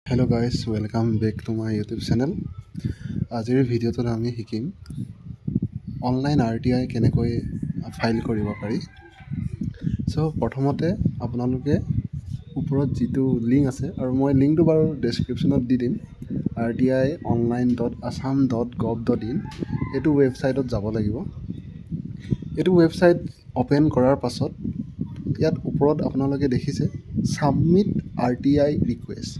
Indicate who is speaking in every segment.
Speaker 1: Hello guys, welcome back to my YouTube channel. আজিৰ ভিডিঅ'টোত আমি শিকিম অনলাইন আৰটিআই কেনেকৈ ফাইল কৰিব পাৰি। চ' প্ৰথমতে আপোনালোকে ওপৰত যিটো লিংক আছে, আৰু মই লিংকটো বাৰু ডেছক্ৰিপশ্যনত দি দিম, rtionline.assam.gov.in, এইটো ৱেবছাইটত যাব লাগিব। এইটো ৱেবছাইট অ'পেন কৰাৰ পাছত ইয়াত ওপৰত আপোনালোকে দেখিছে ছাবমিট আৰটিআই ৰিকুৱেষ্ট,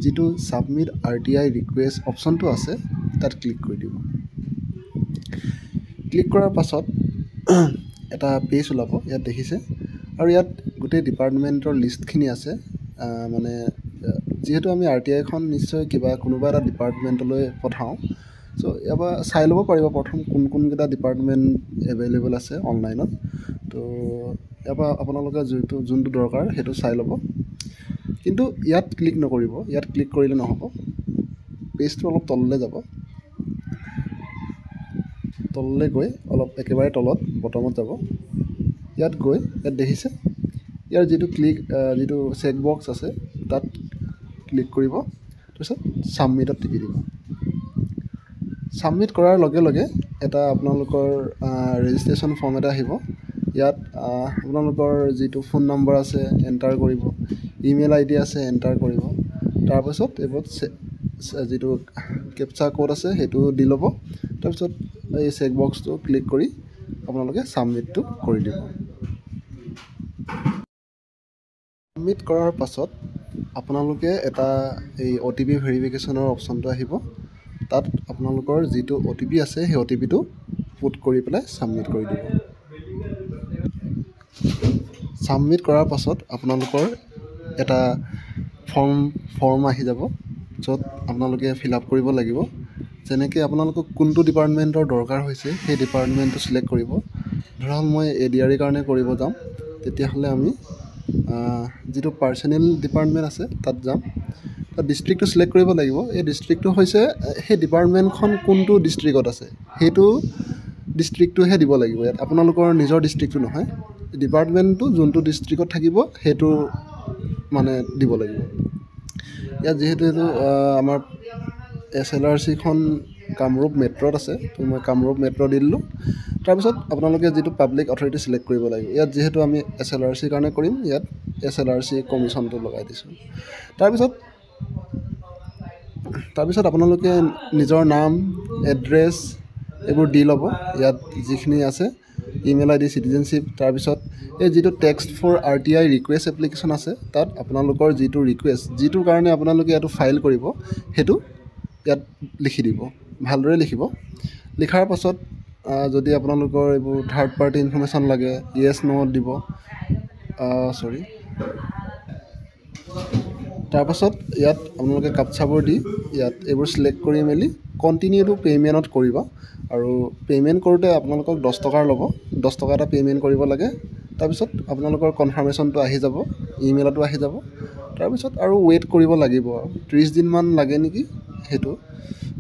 Speaker 1: যিটো ছাবমিট আৰটিআই ৰিকুৱেষ্ট অপশ্যনটো আছে, তাত ক্লিক কৰি দিব। ক্লিক কৰাৰ পাছত এটা পেজ ওলাব, ইয়াত দেখিছে, আৰু ইয়াত গোটেই ডিপাৰ্টমেণ্টৰ লিষ্টখিনি আছে। মানে যিহেতু আমি আৰটিআইখন নিশ্চয় কিবা কোনোবা এটা ডিপাৰ্টমেণ্টলৈ পঠাওঁ, চ' ইয়াৰ পৰা চাই ল'ব পাৰিব প্ৰথম কোন কোনকেইটা ডিপাৰ্টমেণ্ট এভেইলেবল আছে অনলাইনত। তো ইয়াৰ পৰা আপোনালোকে যোনটো দৰকাৰ সেইটো চাই ল'ব, কিন্তু ইয়াত ক্লিক নকৰিব। ইয়াত ক্লিক কৰিলে নহ'ব, পেজটো অলপ তললৈ যাব। তললৈ গৈ অলপ একেবাৰে তলত বটমত যাব। ইয়াত গৈ ইয়াত দেখিছে ইয়াৰ যিটো ক্লিক, যিটো চেক বক্স আছে, তাত ক্লিক কৰিব। তাৰপিছত ছাবমিটত টিপি দিব। ছাবমিট কৰাৰ লগে লগে এটা আপোনালোকৰ ৰেজিষ্ট্ৰেশ্যন ফৰ্ম এটা আহিব। ইয়াত আপোনালোকৰ যিটো ফোন নম্বৰ আছে এণ্টাৰ কৰিব, ইমেইল আইডি আছে এণ্টাৰ কৰিব। তাৰপাছত এইবোৰত যিটো কেপচা ক'ড আছে সেইটো দি ল'ব। তাৰপিছত এই চেক বক্সটো ক্লিক কৰি আপোনালোকে ছাবমিটটো কৰি দিব। ছাবমিট কৰাৰ পাছত আপোনালোকে এটা এই অ'টিপি ভেৰিফিকেশ্যনৰ অপশ্যনটো আহিব। তাত আপোনালোকৰ যিটো অ'টিপি আছে সেই অ'টিপিটো পুট কৰি পেলাই ছাবমিট কৰি দিব। ছাবমিট কৰাৰ পাছত আপোনালোকৰ এটা ফৰ্ম আহি যাব, য'ত আপোনালোকে ফিল আপ কৰিব লাগিব। যেনেকৈ আপোনালোকক কোনটো ডিপাৰ্টমেণ্টৰ দৰকাৰ হৈছে সেই ডিপাৰ্টমেণ্টটো চিলেক্ট কৰিব। ধৰা হ'ল মই এডিআৰিৰ কাৰণে কৰিব যাম, তেতিয়াহ'লে আমি যিটো পাৰ্চনেল ডিপাৰ্টমেণ্ট আছে তাত যাম। তাত ডিষ্ট্ৰিক্টটো চিলেক্ট কৰিব লাগিব। এই ডিষ্ট্ৰিক্টটো হৈছে সেই ডিপাৰ্টমেণ্টখন কোনটো ডিষ্ট্ৰিক্টত আছে সেইটো ডিষ্ট্ৰিক্টটোহে দিব লাগিব। ইয়াত আপোনালোকৰ নিজৰ ডিষ্ট্ৰিক্টটো নহয়, ডিপাৰ্টমেণ্টটো যোনটো ডিষ্ট্ৰিক্টত থাকিব সেইটো মানে দিব লাগিব। ইয়াত যিহেতু এইটো আমাৰ এছএলআৰচিখন কামৰূপ মেট্ৰ'ত আছে, তো মই কামৰূপ মেট্ৰ' দি দিলোঁ। তাৰপিছত আপোনালোকে যিটো পাব্লিক অথৰিটি চিলেক্ট কৰিব লাগিব। ইয়াত যিহেতু আমি এছএলআৰচিৰ কাৰণে কৰিম, ইয়াত এছএলআৰচি কমিশ্যনটো লগাই দিছোঁ। তাৰপিছত আপোনালোকে নিজৰ নাম, এড্ৰেছ এইবোৰ দি ল'ব। ইয়াত যিখিনি আছে ইমেইল আইডি, চিটিজেনশ্বিপ। তাৰপিছত এই যিটো text for RTI request application আছে, তাত আপোনালোকৰ যিটো ৰিকুৱেষ্ট, যিটোৰ কাৰণে আপোনালোকে ইয়াতো ফাইল কৰিব, সেইটো ইয়াত লিখি দিব, ভালদৰে লিখিব। লিখাৰ পাছত যদি আপোনালোকৰ এইবোৰ থাৰ্ড পাৰ্টি ইনফৰ্মেশ্যন লাগে, য়েছ ন' দিব, চৰি। তাৰপাছত ইয়াত আপোনালোকে কাপচাবোৰ দি ইয়াত এইবোৰ চিলেক্ট কৰি মেলি কণ্টিনিউ টু পে'মেণ্টত কৰিব। আৰু পে'মেণ্ট কৰোঁতে আপোনালোকক 10 টকাৰ ল'ব, 10 টকা এটা পে'মেণ্ট কৰিব লাগে। তাৰপিছত আপোনালোকৰ কনফাৰ্মেশ্যনটো আহি যাব, ইমেইলতো আহি যাব। তাৰপিছত আৰু ৱেইট কৰিব লাগিব আৰু 30 দিনমান লাগে নেকি, সেইটো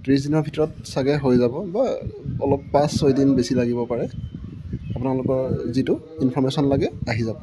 Speaker 1: 30 দিনৰ ভিতৰত চাগে হৈ যাব, বা অলপ 5-6 দিন বেছি লাগিব পাৰে। আপোনালোকৰ যিটো ইনফৰ্মেশ্যন লাগে আহি যাব।